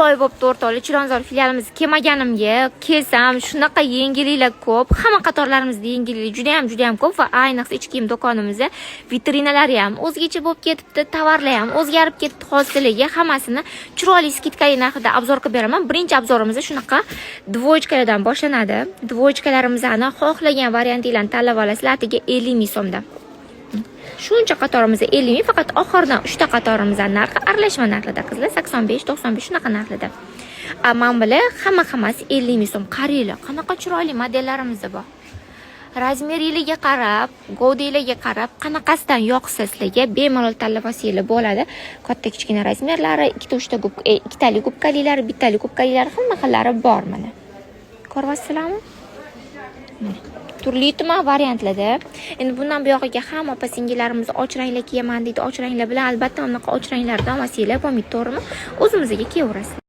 Oy bo'libdi, o'rtoqlar, Chilonzor filialimizga kelmaganimga. Kelsam, shunaqa yengilliklar ko'p. Hamma qatorlarimizda yengillik juda ham, juda ham ko'p va ayniqsa ichki kiyim do'konimizda vitrinalari ham o'zgacha bo'lib ketibdi, tovarlar ham o'zgarib ketibdi. Hozirligi hammasini chiroyli скидка li narxida обзор qilib beraman. Birinchi обзор imiz shunaqa двоечка lardan boshlanadi. Двоечка larimizni xohlagan variantinglarni tanlab olasizlar, atigi 50 ming so'mdan. Shuncha qatorimiz 50 ming, faqat oxiridan uchta qatorimizni narxi aralashma narxida, qizlar, 85, 95, shunaqa narxida. A mana bular hammasi 50 ming so'm. Qaranglar, qanaqa chiroyli modellarimiz bor. Razmeriliga qarab, govdanglarga qarab, qanaqasidan yoqsa, sizlarga bemalol tanlab olsanglar bo'ladi. Katta, kichkina razmerlari, ikkita, uchta губ, ikkitali губка lilari, bittali губка lilari, hamma xillari bor mana. Ko'ryapsizlarmi? Mana. Turli tuman variantlarda. Endi bundan buyog'iga hamma opa singillarimiz och ranglar kiyaman deydi. Och ranglar bilan albatta bunaqa och ranglardan olsanglar bo'lmaydi, to'g'rimi? O'zimizga kiyaverasizlar.